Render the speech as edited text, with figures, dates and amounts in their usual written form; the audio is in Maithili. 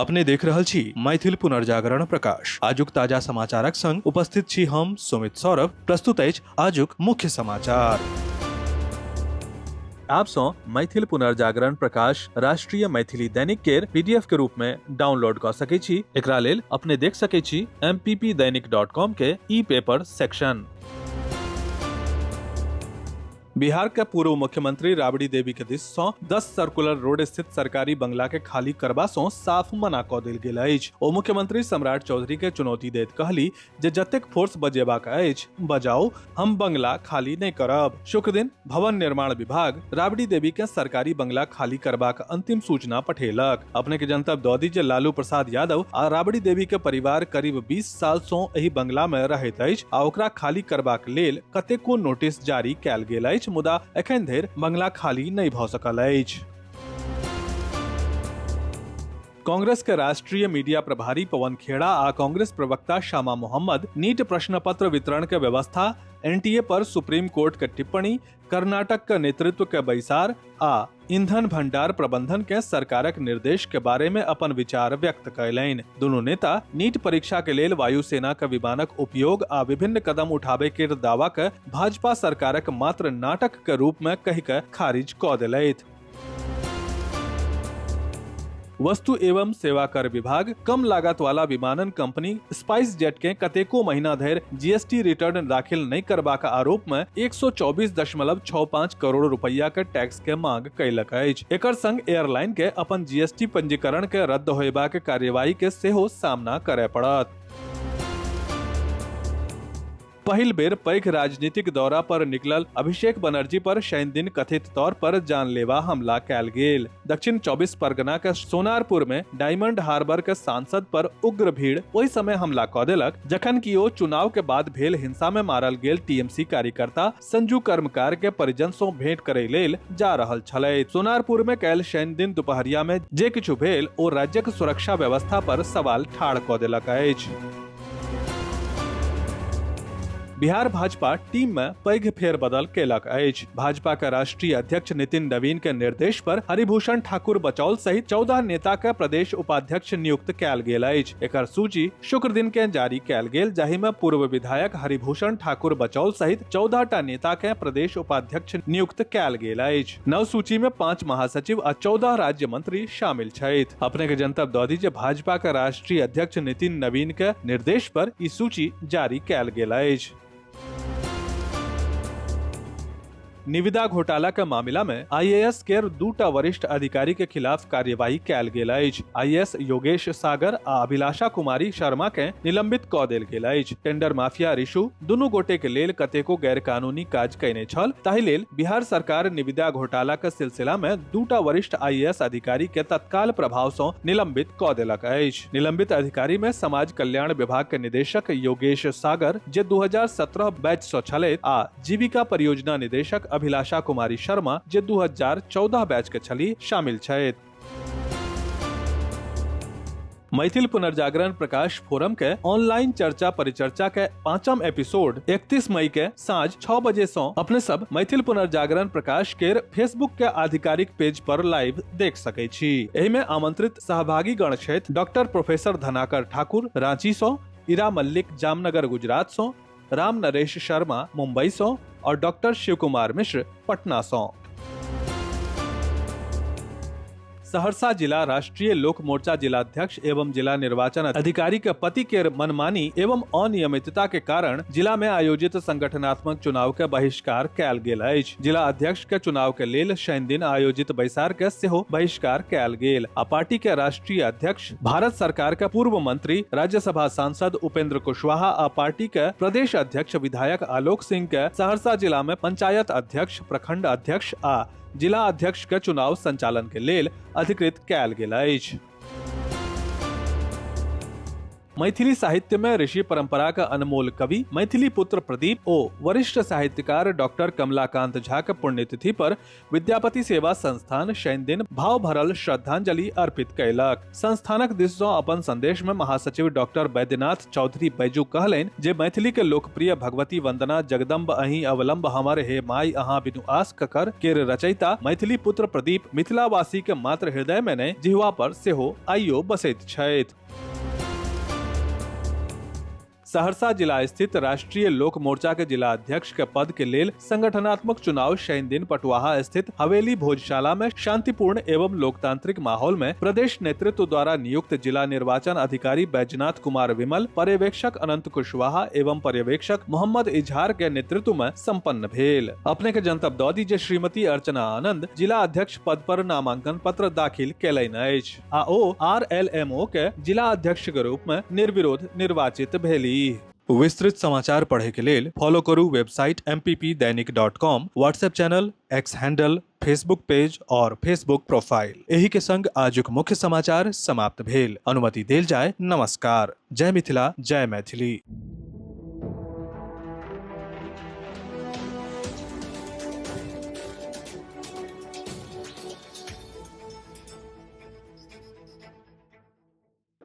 अपने देख रहल छी मैथिल पुनर्जागरण प्रकाश। आजुक ताजा समाचारक संग उपस्थित छी हम सुमित सौरभ। प्रस्तुत अछि आजुक मुख्य समाचार। आप सँ मैथिल पुनर्जागरण प्रकाश राष्ट्रीय मैथिली दैनिक केर पीडीएफ के रूप में डाउनलोड कऽ सकै छी। एकरा लेल अपने देख सकै छी mppdainik.com के ई पेपर सेक्शन। बिहार के पूर्व मुख्यमंत्री राबड़ी देवी के दिस सँ 10 सर्कुलर रोड स्थित सरकारी बंगला के खाली करबा सँ साफ मना कऽ देल गेल अछि। ओ मुख्यमंत्री सम्राट चौधरी के चुनौती दैत कहली जे जतेक फोर्स बजेबाक अछि बजाउ, हम बंगला खाली नहि करब। शुक्र दिन भवन निर्माण विभाग राबड़ी देवी के सरकारी बंगला खाली करबाक अंतिम सूचना पठेलक। अपने के जनतब दऽ दी जे लालू प्रसाद यादव आ राबड़ी देवी के परिवार करीब 20 साल सँ एहि बंगला मे रहैत अछि आ ओकरा खाली करबाक लेल कतेको नोटिस जारी कयल गेल अछि, मुदा एखन धरि बंगला खाली नहि भऽ सकल अछि। कांग्रेस के राष्ट्रीय मीडिया प्रभारी पवन खेड़ा आ कांग्रेस प्रवक्ता श्यामा मोहम्मद नीट प्रश्न पत्र वितरण के व्यवस्था, एनटीए पर सुप्रीम कोर्ट के टिप्पणी, कर्नाटक के नेतृत्व के बैसार आ ईंधन भंडार प्रबंधन के सरकारक निर्देश के बारे में अपन विचार व्यक्त कयलनि। दुनू नेता नीट परीक्षा के लेल वायुसेना के विमानक उपयोग आ विभिन्न कदम उठाबे के दावा के भाजपा सरकारक मात्र नाटक के रूप में कहि के खारिज कऽ देलथि। वस्तु एवं सेवा कर विभाग कम लागत वाला विमानन कंपनी स्पाइस जेट के कतेको महीना धरि जीएसटी रिटर्न दाखिल नहि करबाक आरोप में 124.65 करोड़ रुपया के टैक्स के मांग कयलक अछि। एकर संग एयरलाइन के अपन जीएसटी पंजीकरण के रद्द होयबाक कार्यवाही के सेहो सामना करय पड़त। पहिल बेर पैघ राजनीतिक दौरा पर निकलल अभिषेक बनर्जी पर शनि दिन कथित तौर पर जानलेवा हमला कयल गेल। दक्षिण 24 परगना के सोनारपुर में डायमंड हार्बर के सांसद पर उग्र भीड़ ओहि समय हमला कऽ देलक जखन कि ओ चुनाव के बाद भेल हिंसा में मारल गेल टीएमसी कार्यकर्ता संजू कर्मकार के परिजन सं भेंट करे लेल जा रहल छलथि। सोनारपुर में काल्हि शनि दिन दुपहरिया में जे किछु भेल ओ राज्यक सुरक्षा व्यवस्था पर सवाल ठाढ़ कऽ देलक अछि। बिहार भाजपा टीम में पैघ फेरबदल केलक अछि। भाजपा के राष्ट्रीय अध्यक्ष नितिन नवीन के निर्देश पर हरिभूषण ठाकुर बचौल सहित 14 नेता के प्रदेश उपाध्यक्ष नियुक्त कयल गेल अछि। एकर सूची शुक्र दिन के जारी कयल गेल, जाहि में पूर्व विधायक हरिभूषण ठाकुर बचौल सहित 14 टा नेता के प्रदेश उपाध्यक्ष नियुक्त कयल गेल अछि। नव सूची में 5 महासचिव आ 14 राज्य मंत्री शामिल छथि। अपने के जनतब दऽ दी जे भाजपा के राष्ट्रीय अध्यक्ष नितिन नवीन के निर्देश पर ई सूची जारी कयल गेल अछि। निविदा घोटाला के मामला में आईएएस के दूटा वरिष्ठ अधिकारी के खिलाफ कार्यवाही कयल गेल अछि। आईएएस योगेश सागर आ अभिलाषा कुमारी शर्मा के निलंबित कऽ देल गेल अछि। टेंडर माफिया ऋषु दुनू गोटे के लेल कतेको गैर कानूनी काज कयने छल, ताहि लेल बिहार सरकार निविदा घोटाला के सिलसिला में दूटा वरिष्ठ आईएएस अधिकारी के तत्काल प्रभाव सँ निलंबित कऽ देलक अछि। निलंबित अधिकारी में समाज कल्याण विभाग के निदेशक योगेश सागर, जे 2017 बैच सँ छलथि, आ जीविका परियोजना निदेशक अभिलाषा कुमारी शर्मा, जे 2014 बैच के छली, शामिल छथि। मैथिल पुनर्जागरण प्रकाश फोरम के ऑनलाइन चर्चा परिचर्चा के 5म एपिसोड 31 मई के साँझ 6 बजे से अपने सब मैथिल पुनर्जागरण प्रकाश के फेसबुक के आधिकारिक पेज पर लाइव देख सकै छी। एहि में आमंत्रित सहभागी गण छथि डॉक्टर प्रोफेसर धनाकर ठाकुर रांची सौ, इरा मल्लिक जामनगर गुजरात सौ, राम नरेश शर्मा मुंबई सौ और डॉक्टर शिव कुमार मिश्र पटना सौ। सहरसा जिला राष्ट्रीय लोक मोर्चा जिलाध्यक्ष एवं जिला निर्वाचन अधिकारी के पति के मनमानी एवं अनियमितता के कारण जिला में आयोजित संगठनात्मक चुनाव के बहिष्कार कयल गेल अछि। जिला अध्यक्ष के चुनाव के लेल शनि दिन आयोजित बैसार के सेहो बहिष्कार कयल गेल आ पार्टी के राष्ट्रीय अध्यक्ष भारत सरकार के पूर्व मंत्री राज्यसभा सांसद उपेंद्र कुशवाहा आ पार्टी के प्रदेश अध्यक्ष विधायक आलोक सिंह के सहरसा जिला में पंचायत अध्यक्ष, प्रखंड अध्यक्ष आ जिला अध्यक्ष के चुनाव संचालन के लेल अधिकृत कयल गेल अछि। मैथिली साहित्य में ऋषि परंपरा का अनमोल कवि मैथिली पुत्र प्रदीप ओ वरिष्ठ साहित्यकार डॉक्टर कमलाकांत झा के पुण्यतिथि पर विद्यापति सेवा संस्थान शनि दिन भाव भरल श्रद्धांजलि अर्पित कयलक। संस्थानक दिस सँ अपन संदेश में महासचिव डॉक्टर बैद्यनाथ चौधरी बैजू कहलनि जे मैथिली के लोकप्रिय भगवती वंदना जगदम्ब अहीं अवलंब हमर हे माई अहाँ बिनु आस ककर केर रचयिता मैथिली पुत्र प्रदीप मिथिलावासी के मात्र हृदय में नहि जिह्वा पर सेहो आइयो बसैत छथि। सहरसा जिला स्थित राष्ट्रीय लोक मोर्चा के जिला अध्यक्ष के पद के लेल संगठनात्मक चुनाव शनि दिन पटुआहा स्थित हवेली भोजशाला में शांतिपूर्ण एवं लोकतांत्रिक माहौल में प्रदेश नेतृत्व द्वारा नियुक्त जिला निर्वाचन अधिकारी बैजनाथ कुमार विमल, पर्यवेक्षक अनंत कुशवाहा एवं पर्यवेक्षक मोहम्मद इजहार के नेतृत्व में संपन्न भेल। अपने के जनतब दऽ दी जे श्रीमती अर्चना आनंद जिला अध्यक्ष पद पर नामांकन पत्र दाखिल केलनि अछि आ ओ आरएलएमओ के जिला अध्यक्ष के रूप में निर्विरोध निर्वाचित भेली। विस्तृत समाचार पढ़े के लेल फॉलो करू website mppdainik.com, WhatsApp channel, X handle, Facebook page और फेसबुक प्रोफाइल। एही के संग आजुक मुख्य समाचार समाप्त भेल। अनुमति देल जाय। नमस्कार। जय मिथिला, जय मैथिली।